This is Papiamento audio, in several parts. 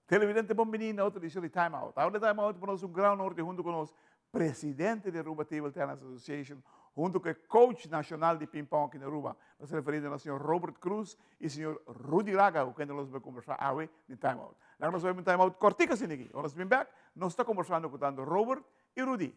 Televidente bon bini na otro edicion di Time Out. Awor di Time Out por nos un gran honor di hunto cu nos presidente di Aruba Table Tennis Association hunto cu e coach nacional di ping pong aki na Aruba. Nos ta referiendo na señor Robert Cruz y señor Rudy Raga cu kende nos bay conversa awe di Time Out. Laga nos bay un Time Out cortico asina aki. Ora nos bin back nos ta conversando cu tanto Robert y Rudy.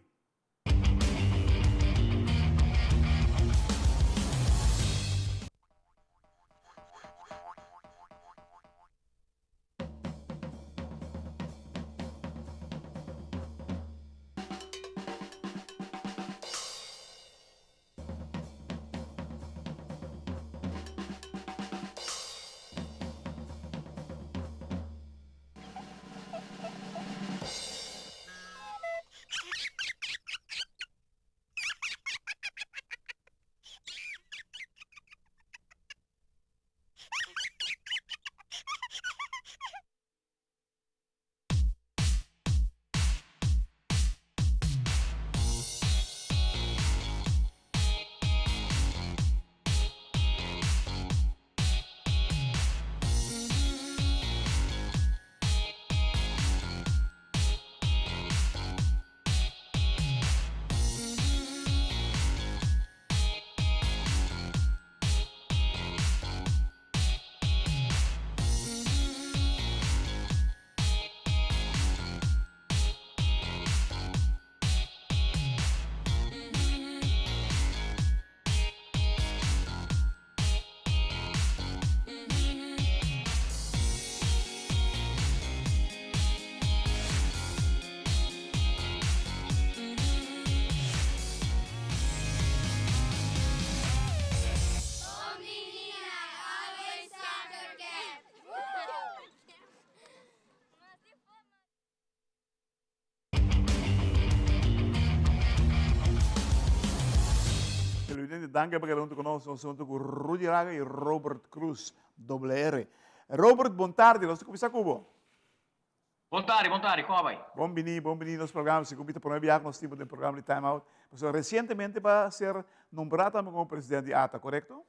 Televidente, danki pa keda huntu ku nos. Nos huntu ku Rudy Raga i Robert Cruz, doble R. Robert, bon tardi. Nos ta kuminsá ku bo. Bon tardi, bon tardi. Kon a bai? Bon bini, bon bini nos programa. Segun mi ta prome biaha ku nos tin bo den programa di Time Out. Pasobra resientemente bo a ser nombrá tambe komo presidente di ata, korekto?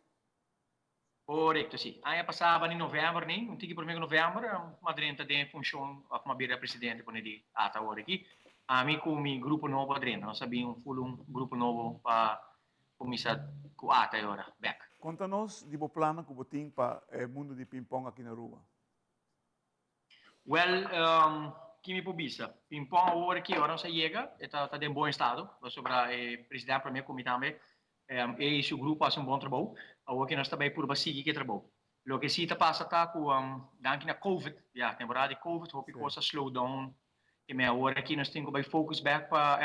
Korekto, si. Aña pasá bani novèmber ni, un tiki promé ku novèmber, m'a drenta den e funshon òf m'a bira presidente pone di ata awor aki. Ami ku mi grupo nobo a drenta. Nos a bin un ful un grupo nobo pa kuminsá ku ata e ora bèk. Konta nos di bo plannan ku bo tin pa e mundu di pinpòn aki na Aruba. Wèl, ki mi por bisa? Pinpòn awor aki ora nos a yega e ta den bon estado, pasobra e presidente promé ku mi tambe, e i su grupo a hasi un bon trabou. Awor ki nos ta bai purba sigui ku e trabou. Loke si ta pasa ta ku danki na covid, ya, temporada di covid hopi kos a slow down i mi awor aki nos tin ku bai focus bèk pa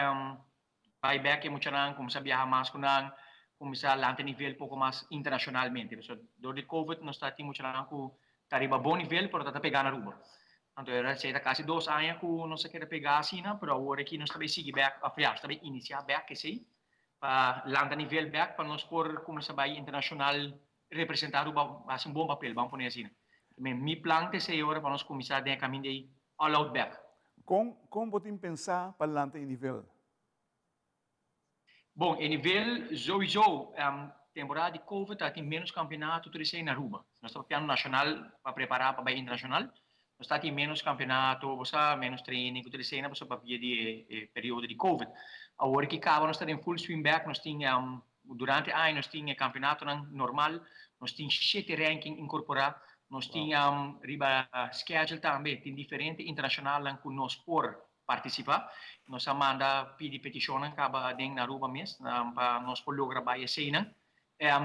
Bai bek e muchanan, kuminsá biaha mas ku nan, kuminsá lanta e nivel poko mas internashonalmente. Pasobra dor di covid nos ta tin muchanan ku ta riba bon nivel pero ta ta pegá na Aruba. Anto esei ta kasi dos aña ku nos a keda pegá asina, pero awor aki nos ta bai sigui bek, òf ya, nos ta bai inisiá bek esei pa lanta nivel bek pa nos por kuminsá bai internashonal representá Aruba, hasi un bon papel, ban pone asina. Mi plan ta esei ora pa nos kuminsá den e kaminda ei all out bek. Kon kon bo tin pensá pa lanta e nivel? Bon, e nivel souiso temporada di covid ta tin menos campeonato tur esey na Aruba. Nos ta papiando nacional pa prepara pa bay internacional. Nos ta tin menos campeonato, bo sa, menos training cu tur esey na pasobra pabia di e periodo di covid. Awor ki caba nos ta den full swing back, nos tin durante aña nos tin e campeonatonan normal, nos tin shete ranking incorpora, nos tin riba schedule tambe tin diferente internacionalnan cu nos por partisipá. Nos a manda pidi petishonnan kaba aden na Aruba mes pa nos por logra bai eseinan.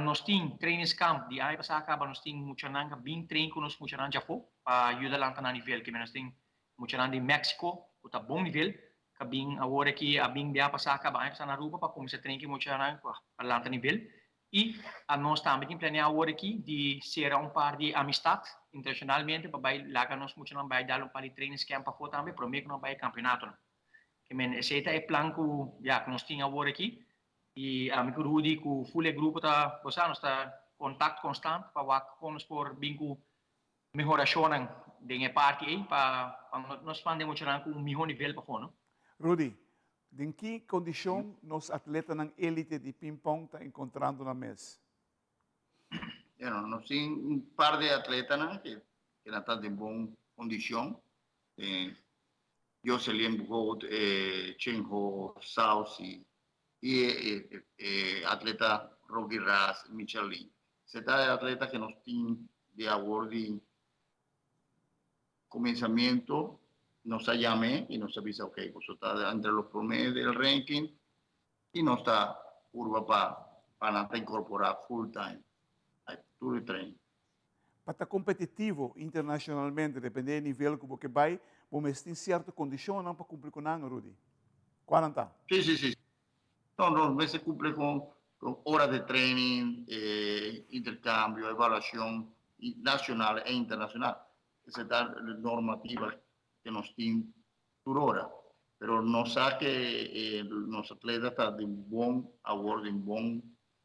Nos tin trainingskamp di aña pasá kaba nos tin muchanan ka bin train ku nos muchanan djafó pa yuda lanta nan nivel. Kimen nos tin muchanan di Mexico ku ta bon nivel ka bin awor aki a bin bia pasá kaba aña pasá na Aruba pa kuminsá train ku e muchanan pa lanta nivel. I anos tambe tin planeá awor aki di sera un par di amistat internashonalmente pa bai laga nos muchanan bai dal un par di trainingscamp pafó tambe promé ku nan bai e kampeonatonan. Ke men esei ta e plan ku ya ku nos tin awor aki i ami ku Rudy ku ful e grupo ta bo sa nos ta kontakt konstant pa wak kon nos por bin ku mehorashonnan den e parti ei pa nos manda e muchanan ku un mihó nivel pafó no. Rudy, Den ki kondishon nos atletanan élite di pinpòn ta enkontrando nan mes? Bueno, nos tin un par di atletanan ke nan ta den bon kondishon. Eh, Jocelyn Bujold, eh, Chenho Sauci y eh, eh, atleta Rocky Ras, Michelin. Se ta de atleta cu nos tin di awor di comenzamiento, nos a yam'e y nos a bisa, ok, boso ta entre los prome del ranking y nos ta purba pa pa nan ta incorpora full time a tur e training. Pa ta competitivo internacionalmente, depende e nivel cu bo ke bay, bo mester tin cierto condicionnan pa cumpli cu nan, Rudy. Cuanan ta? Si, si, si. No, nos mester cumpli con ora de training, intercambio, evaluacion nacional e internacional. Esey ta normativa cu nos tin tur ora. Pero nos sa cu nos atleta ta di un bon awor, di un bon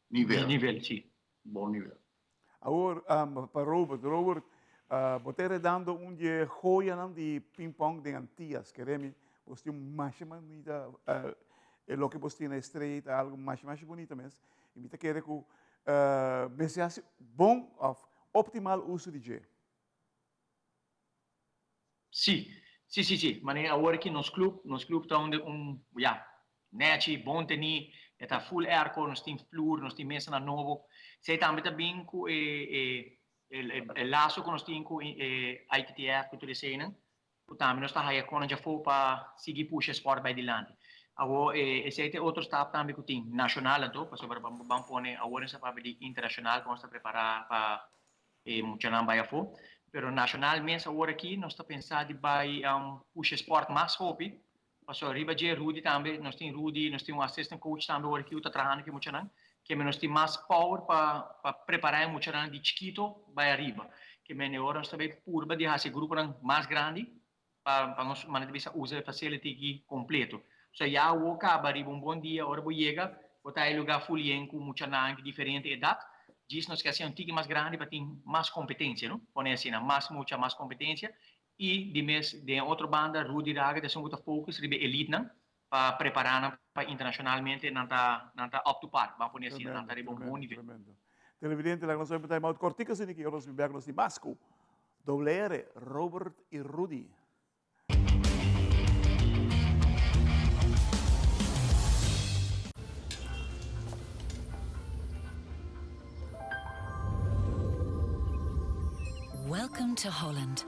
nivel. Nivel, si. Bon nivel. Awor, pa Robert. Robert, bo ta heredando un di e joyanan di ping-pong den Antillas. Kere mi, bos tin un masha bunita, e loke bos tin na Estrella ta algo masha masha bunita mes. Y mi ta kere cu mester haci bon of optimal uso di dje. Sí, sí, sí, sí. Manera awor aki nos club, nos club ta un, un, ya, nechi, bon tení, e ta full airco, nos tin flur, nos tin mesanan nobo. Esei tambe ta bin cu e, e, e, e lazo cu nos tin cu e ITTF cu tur eseinan, cu tambe nos ta haya conan djafó pa sigui pusha e sport bai dilanti. Awor, e, esei ta e otro stap tambe cu tin, nacional anto, pasobra ban pone awor nos ta papia di internacional cu nos ta prepara pa E muchanan bai afó. Pero nashonal mes awor aki nos ta pensa di bai pusha e sport mas hopi. Pasobra riba dje Rudy tambe, nos tin Rudy, nos tin un assistant coach tambe awor aki ku ta trahando ku e muchanan. Ke men nos tin mas power pa pa prepará e muchanan di chikito bai ariba. Ke men e ora nos ta bai purba di hasi e gruponan mas grandi pa pa nos manera di bisa usa e facility aki completo. So ya awo caba riba un bon dia ora bo yega bo ta e lugar full yen cu muchanan di diferente edad. Djis nos ke haci un tiki mas grandi pa tin mas competencia no, pone asina, mas mucha mas competencia y di mes den otro banda Rudy Raga ta esun cu ta focus riba e elitenan pa prepara nan pa internacionalmente nan ta nan ta up to par, ban pone asina, nan ta riba un bon nivel. Tremendo, tremendo. Televidente laga nos oye pa time out cortico asina ki ora nos bin bek nos tin mas cu WR, Robert y Rudy. Welcome to Holland.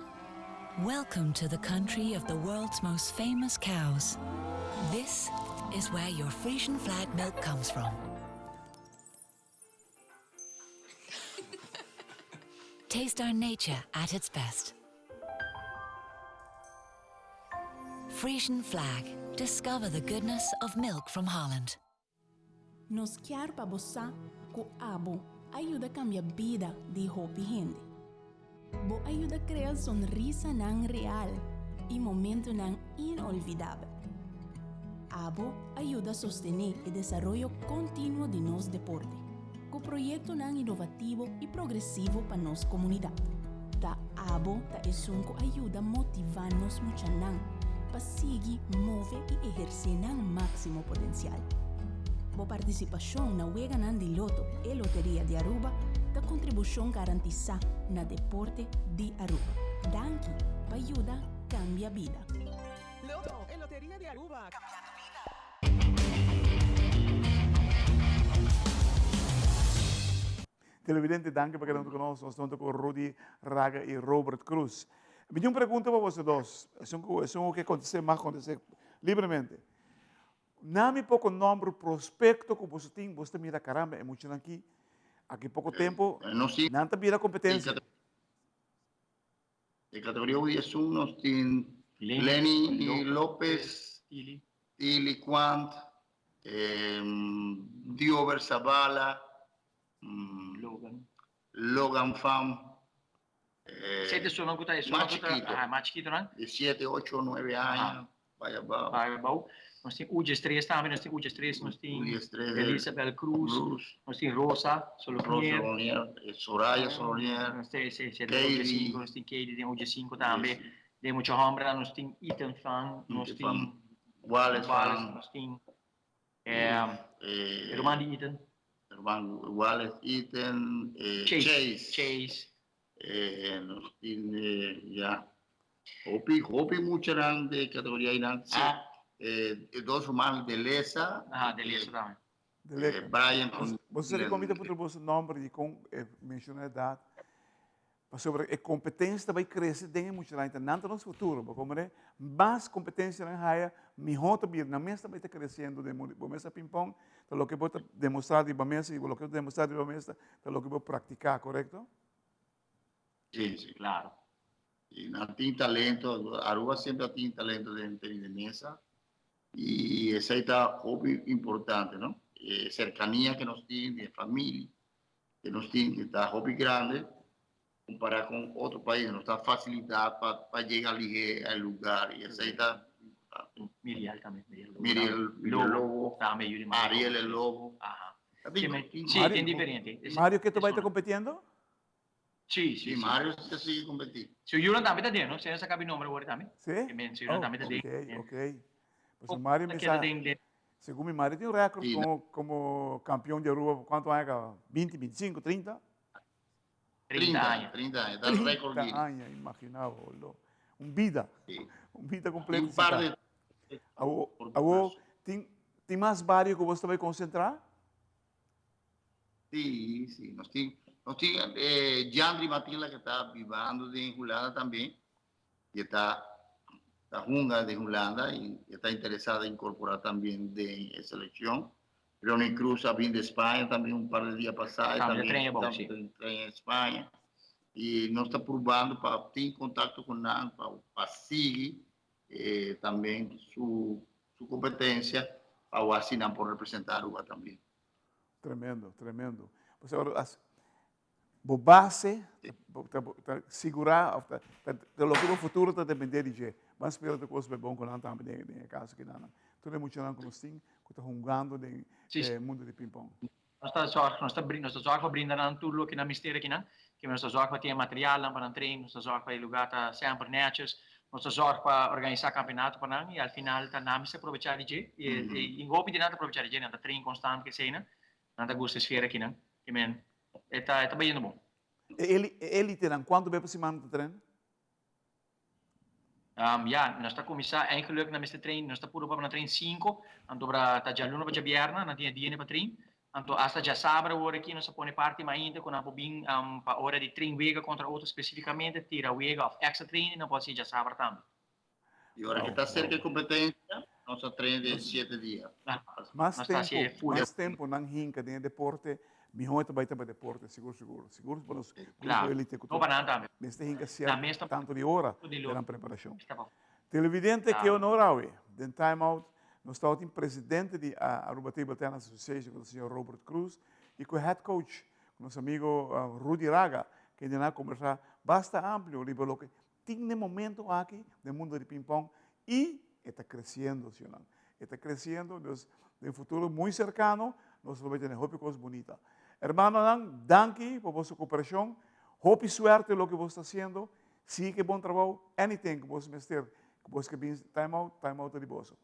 Welcome to the country of the world's most famous cows. This is where your Frisian flag milk comes from. Taste our nature at its best. Frisian flag. Discover the goodness of milk from Holland. Nos kier pa bo sa ku abo a yuda kambia bida di hopi hende. Bo a yuda krea sonrisanan real i momentunan inolvidabel. Abo a yuda sostené e desaroyo kontinuo di nos deporte, ku proyektonan inovativo i progresivo pa nos komunidat. Ta abo ta esun ku a yuda motivá nos muchanan pa sigui move i ehersé nan máksimo potensial. Bo partisipashon na Weganan di Loto e Loteria di Aruba ta kontribushon garantisá na deporte di Aruba. Danki pa yuda kambia bida. Loto e Loteria di Aruba, kambiando bida. Televidente, danki pa keda huntu ku nos. Nos ta huntu ku Rudy Raga i Robert Cruz. Mi tin un pregunta pa boso dos. Esun ku esun ku ke kontest'é mag kontest'é libremente. Na mi poko nòmber prospekto ku boso tin, boso ta mira karamba e muchanan aki, aki poko tempu nan ta bira kompetensia. Den kategoria U diesun nos tin Lenny Lopez, Tilly Quant, Diover Zavala, Logan Pham, mas chikito, di siete, ocho, nuebe aña. Bai abao. Bai abao. Nos tin U13 tambe, nos tin U13, nos tin Elisabel Cruz, nos tin Rosa Solonier. Rosa Solonier, Soraya Solonier, Nos tin ese, ese den U15, nos tin Katie den U15 tambe. Den mucha hombernan nos tin Ethan Fang, nos tin Wallace Fang, nos tin e ruman di Ethan. Ruman Wallace, Ethan, Chase. Chase. Nos tin, ya. Hopi, hopi muchanan de categoria einan. Sí. A, e dos rumannan de Lesa. Aha, de Lesa tambe. De Lesa. Brian con Boso sa dikon mi ta puntra boso nomber i dikon e menciona edat? Pasobra e competencia ta bai crece den e muchanan, ta nan ta nos futuro, bo comprende? Mas competencia nan haya, miho ta bira, nan mes ta bai ta creciendo den bo mesa ping-pong, ta loke bo ta demostra riba mesa i loke bo ta demostra riba mesa ta loke bo practica, corecto? Sí, sí. Claro. Y nan tin talento, Aruba semper a tin talento den tenis de mesa y esey ta hopi importante, no? E cercania que nos tin di e familia que nos tin que ta hopi grande compara con otro pais, nos ta facilita pa yega lihe a e lugar y esey ta importante. Miriel tambe, Miriel Lobo. Miriel, Miriel Lobo, Tambe yu di Mario. Ariel el Lobo. Aha. Sí, Sí, tin diferente. Mario ke ta bai ta competiendo? Sí, sí, Sí, Mario ta sigui competi. Su yunan tambe ta den, no? Sena saca mi nomber awor tambe. Sí? Su yunan tambe ta den. Ok, ok. Pasobra Mario mi sa, segun mi Mario tin un record como, como campeon di Aruba cuanto aña caba? Binti, binticinco, trinta? 30 aña. 30 aña, ta record 30 aña, imagina bo, lo. Un bida. Sí. Un bida completo. Un par de Awo, awo, tin, tin mas bario cu bo ta bay concentra? Sí, sí, nos tin, nos tin eh, Jandri Matila que ta bibando den Hulanda también, y ta, ta hunga den Hulanda y ta interesada en incorporar también den e selección. Ronnie Cruz a bin de España también un par de dia pasado, También también train ta bo, sí. train en España. Y nos ta probando pa tin contacto con nan, pa sigui eh, también su competencia, pa así nan por representar Aruba también. Tremendo, tremendo. Pues ahora, as, bo base ta, ta sigura, of ta, ta, ta loke bo futuro ta depende di dje. Ban spera tur cos bay bon cu nan tambe den e caso ki nan. Tur e muchanan cu nos tin cu ta hungando den e mundo di ping pong. Nos ta zorg, nos ta nos ta zorg pa brinda nan tur loke nan mester akinan. Ke nos ta zorg pa tin e materialnan pa nan train, nos ta zorg pa e lugar ta semper netjes, nos ta zorg pa organisa campeonato pa nan y al final ta nan mester probecha di dje. Y hopi di nan ta probecha di dje, nan ta train constant keseynan, nan ta gusta e sfera akinan. Ke men e ta e ta bayendo bon. E elitenan, cuanto bes pa siman nan ta train? Ya, nos ta kuminsá eigenlijk na mester train, nos ta puru pa na train sinku, anto bra ta djaluna pa djabièrnè, nan tin e dia pa train, anto asta djasabra awor aki nos ta pone parti mainta ku nan por bin pa ora di train wega kontra otro spesifikamente, tira wega òf èkstra training nan por hasi djasabra tambe. I ora ku ta serka e kompetensia, nos ta train den siete dia. Mas tempu, mas tempu nan hinka den e deporte, Mihó e ta bai ta bai deporte, sigur sigur. Sigur pa nos grupo elite ku ta mester hinka sierto tantu di ora den nan preparashon. Televidente ke honor awe den Time Out nos tabatin presidente di Aruba Table Tennis Association ku ta señor Robert Cruz i ku head coach ku nos amigo Rudy Raga kende nan a kombersá basta amplio riba loke tin den momento aki den mundo di ping pong i e ta kresiendo señornan. E ta kresiendo dus den futuro muy serkano nos lo bai tene hopi kos bunita. Hermanonan danki pa boso koperashon, hopi suerte loke boso ta hasiendo, sigui ku e bon trabou, anything ku boso mester ku boso ke bin time out, time out ta di boso.